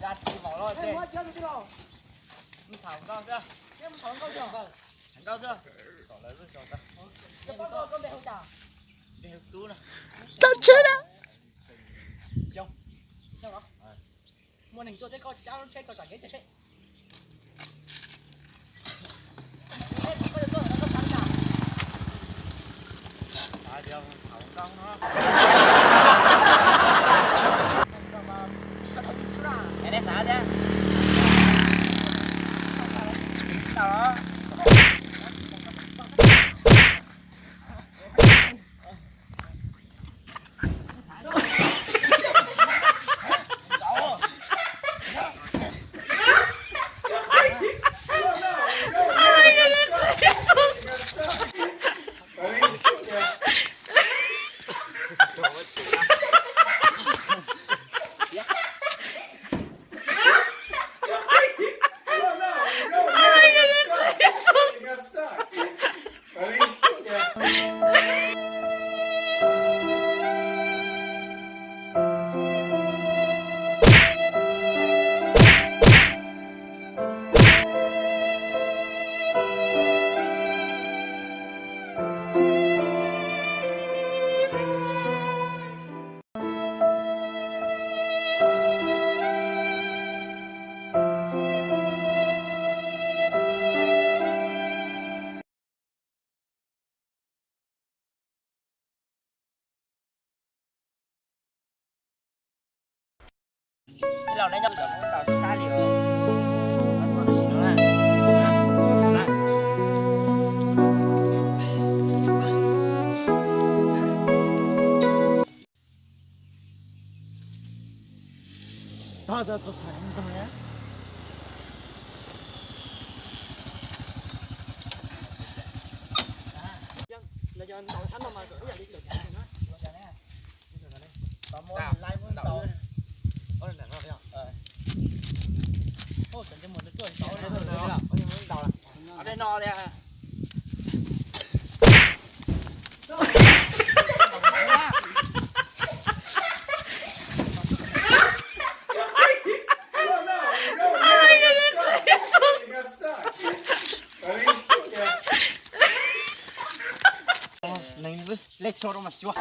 Ya tsis vau los ces. Mus tham nkauj xwb. Tham nkauj xwb. Kom lawv lub zog tau. Npe hu tub no. Txhob tsheb na. Xyoo. Muaj neeg tuaj thiab koj tsis cab lub tsheb koj tsom kev cia seb. Los neb nyob cov tau sab li os. Tuaj tam sim no na. Neeg lej tso rau mas xyuas.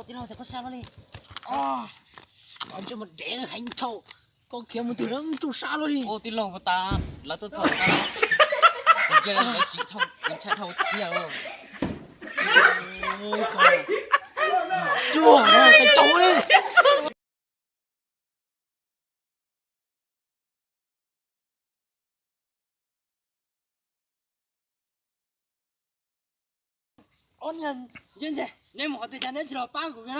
Tij laug, koj sab luaj li. Ntsej muag dev heev dhau, koj khiav mus twg lawv tsuj sab luaj li. Tij laug, puas tas lawv tuaj txog, ntsia lawv tsis dhau, ntshai dhau thiab. Tsuj, caum caum li. Ob niag ntsej ntseg, neb mus qhov twg cas neb tsis los pab kuv kiag na?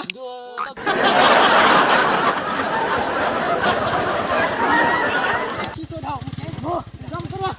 Tsis xua dhau mus tsev, mus, mus, mus.